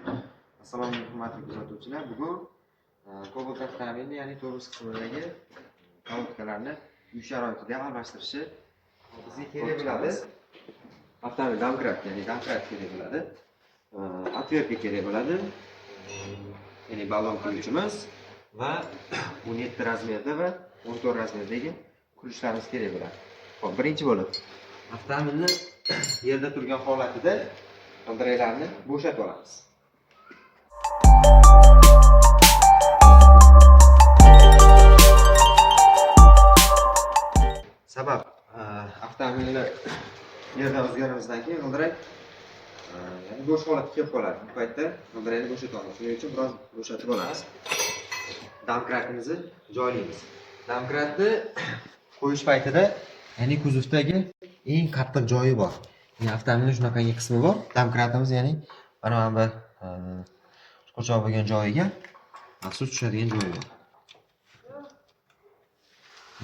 Assalomu alaykum hurmatli kuzatuvchilar. Bugun Cobalt avtomobilini, ya'ni tormoz qismidagi kolodkalarni uy sharoitida almashtirishi bizga kerak bo'ladi. Avtomobil domkrat, ya'ni domkrat kerak bo'ladi. Отвертка kerak bo'ladi. Ya'ni balon ключimiz va 17 razmerda va 14 razmerdagi ключlarimiz kerak bo'ladi. Xo'p, birinchi bo'lib avtomobilni yerda turgan holatida g'ildiraklarni bo'shatib olamiz. Sabab avtomobilni yerdan uzganimizdan keyin g'ildirak ya'ni bo'sh holatga kelib qoladi. Bu paytda g'ildirakni bo'shata olamiz. Shuning uchun biroz bo'shatib olamiz. Domkratimizni joylaymiz. Domkratni qo'yish paytida, ya'ni kuzovdagi eng qattiq joyi bor. Ya'ni avtomobilning shunaqangi qismi bor. Domkratimiz, ya'ni mana bu chuqurchoq bo'lgan joyiga maxsus tushadigan joyi bor.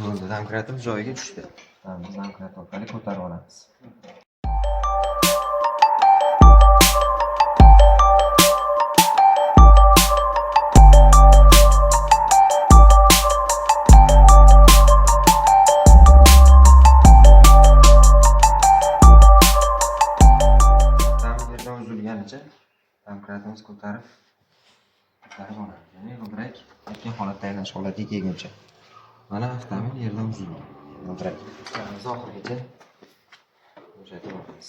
Bo'ldi, domkratimiz joyiga tushdi. Biz domkrat orqali ko'tarib olamiz. Avtomobil yerdan uzilganicha domkratimiz ko'tarib olamiz. Ya'ni g'ildirak erkin holatda aylanish holatiga kelguncha. Mana avtomobil yerdan uzildi. G'ildirak. Oxirigacha bo'shatib olamiz.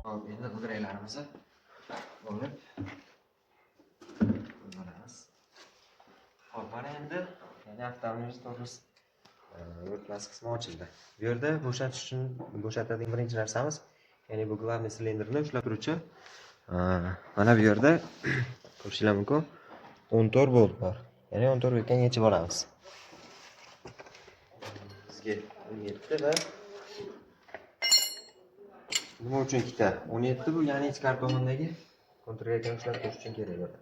Hop, endi g'ildiraklarimizni olib qo'yib olamiz. Hop, mana endi ya'ni avtomobilimiz tormoz yo'ritmasi qismi ochildi. Bu yerda bo'shatish uchun bo'shatadigan birinchi narsamiz, ya'ni bu главный silindrni ushlab turuvchi mana bu yerda ko'rishinglar mumkin 14 bolt bor. Ya'ni 14 voltdan yechib olamiz. Bizga 17 va nima uchun ikkita? 17 bu ya'ni ichkari tomondagi kontrgaykani ushlab turish uchun kerak bo'ladi.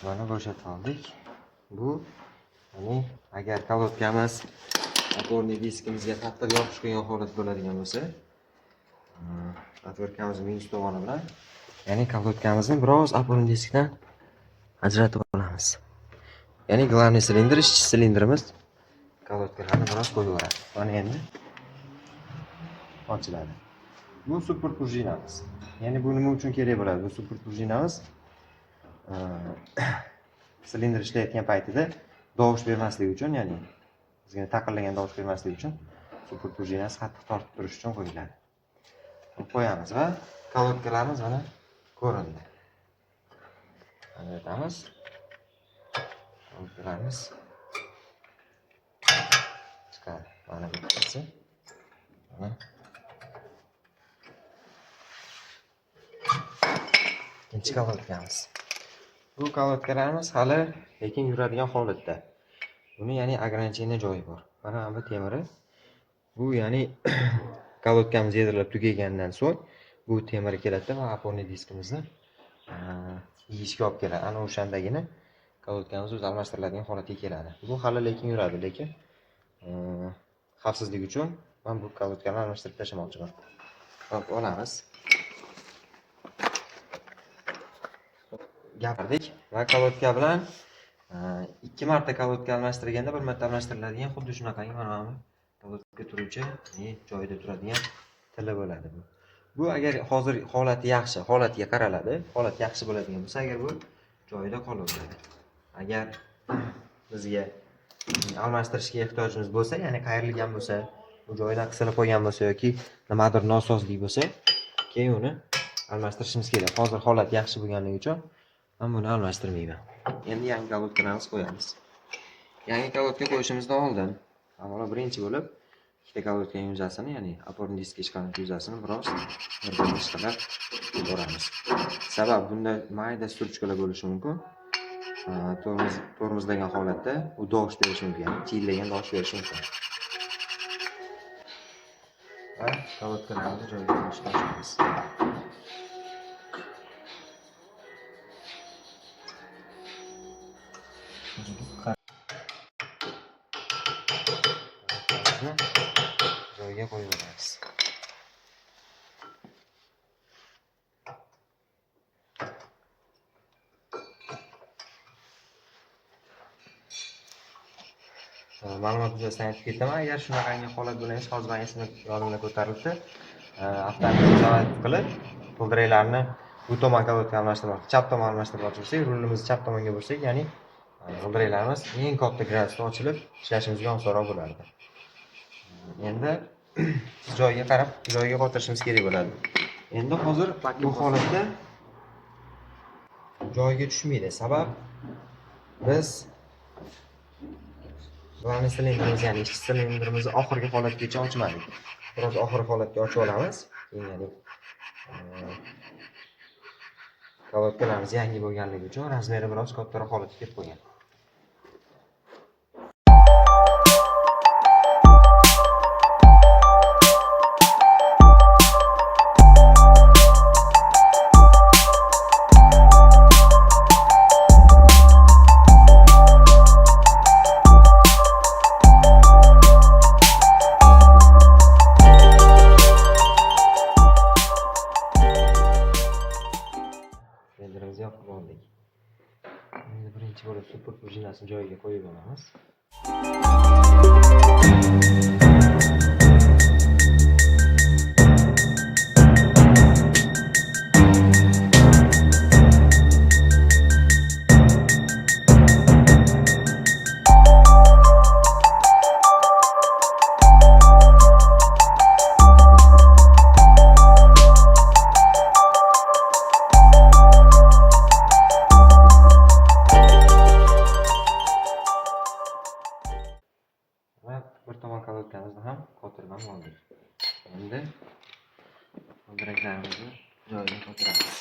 Mana bo'shatib oldik. Bu ya'ni agar kolodkamiz опорный diskimizga qattiq yopishib qo'ygan holat bo'ladigan bo'lsa, отверткamiz minus tomoni bilan, ya'ni kolodkamizni biroz опорный diskdan ajratib olamiz. Ya'ni главный silindr, ishchi silindrimiz kolodkalarni biroz qo'yib yuboradi. Mana endi ochiladi. Bu super prujinamiz. Ya'ni bu nima uchun kerak bo'ladi? Bu super prujinamiz silindr ishlayotgan paytida tovush bermasligi uchun, ya'ni ozgina taqillagan tovush bermasligi uchun super prujinasi qattiq tortib turish uchun qo'yiladi. Qo'yamiz va kolodkalarimiz mana ko'rindi. Ajratamiz. Kolodkalarimiz chiqadi. Mana bittasi. Mana ikkinchi kolodkamiz. Bu kolodkalarimiz hali lekin yuradigan holatda. Buni ya'ni ограничение joyi bor. Mana bu temiri. Bu ya'ni kolodkamiz yedirilib tugagandan so'ng bu temiri keladi va опорный diskimizni yeyishga olib keladi. Ana o'shandagina kolodkamiz o'zi almashtiriladigan holatga keladi. Bu hali lekin yuradi, lekin xavfsizlik uchun men bu kolodkani almashtirib tashlamoqchiman. Hop, olamiz. Gapirdik va kolodka bilan 2 marta kolodka almashtirganda bir marta almashtiriladigan xuddi shunaqangi mana bu kolodka turuvchi, joyida turadigan tili bo'ladi bu. Bu agar hozir holati yaxshi, holatiga qaraladi. Holat yaxshi bo'ladigan bo'lsa, agar bu joyida qolaveradi. Agar bizga almashtirishga ehtiyojimiz bo'lsa, ya'ni qayrilgan bo'lsa, bu joyidan qisilib qo'ygan bo'lsa yoki nimadir nosozlik bo'lsa, keyin uni almashtirishimiz kerak. Hozir holat yaxshi bo'lganligi uchun men buni almashtirmayman. Endi yangi kolodkalarimizni qo'yamiz. Yangi kolodka qo'yishimizdan oldin avvalo birinchi bo'lib ikkita kolodkaning yuzasini, ya'ni опорный diskga chiqqan yuzasini biroz bir-birini ishqalab yuboramiz. Sabab bunda mayda struchkalar bo'lishi mumkin. Tormozlagan holatda u dovush berishi mumkin, ya'ni chiyillagan dovush berishi mumkin. Va kolodkalarimizni joyiga qo'yishni boshlaymiz. Joyiga qo'yib olamiz. Ma'lumot yuzasidan aytib ketaman, agar shunaqangi holat bo'lsa, hozir men esimda yodimda ko'tarilibdi. Avtomobilni zavod qilib, g'ildiraklarni bu tomon kolodka almashtirib, chap tomon almashtirib ochsak, rulimizni chap tomonga bursak, ya'ni g'ildiraklarimiz eng katta gradusda ochilib, ishlashimizga osonroq bo'lardi. Endi joyiga qarab, joyiga qotirishimiz kerak bo'ladi. Endi hozir bu holatda joyiga tushmaydi. Sabab biz главный silindrimiz, ya'ni ichki silindrimizni oxirgi holatgacha ochmadik. Biroz oxirgi holatga ochib olamiz. Keyin ya'ni kolodkalarimiz yangi bo'lganligi uchun razmeri biroz kattaroq holatga kelib qo'ygan. Yoqib oldik. Endi birinchi bo'lib super prujinasini joyiga qo'yib olamiz. Bir tomon kolodkamizni ham qotirib ham oldik. Endi g'ildiraklarimizni joyiga qotiramiz.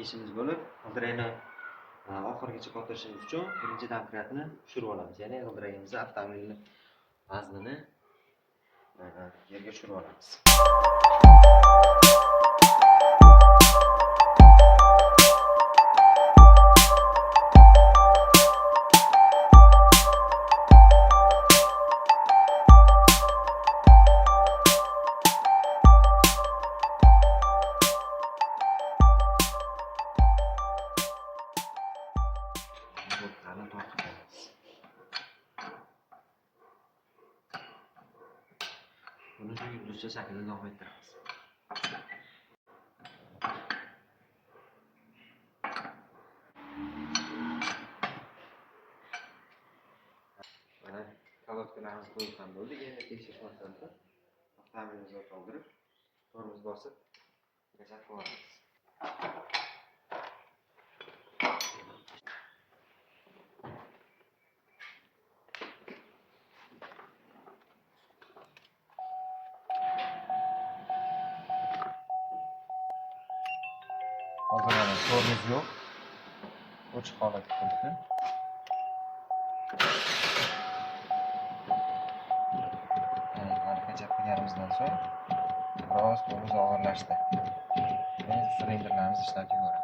Ishimiz bo'lib, g'ildirakni oxirigacha qotirishimiz uchun birinchi domkratni tushirib olamiz. Ya'ni g'ildiragimizni avtomobilni vaznini yerga tushirib olamiz. Buni shu yulduzcha shaklida davom ettiramiz. Mana kolodkalarimizni qo'yib ham bo'ldik. Endi tekshirish maqsadida avtomobilimizni oldirib, tormoz bosib, kachat qilib olamiz. Hozir mana tormoz yo'q. Ochiq holatda turibdi. Mana kachat qilganimizdan so'ng biroz tormoz og'irlashdi. Endi silindralarimiz ishlab yuboradi.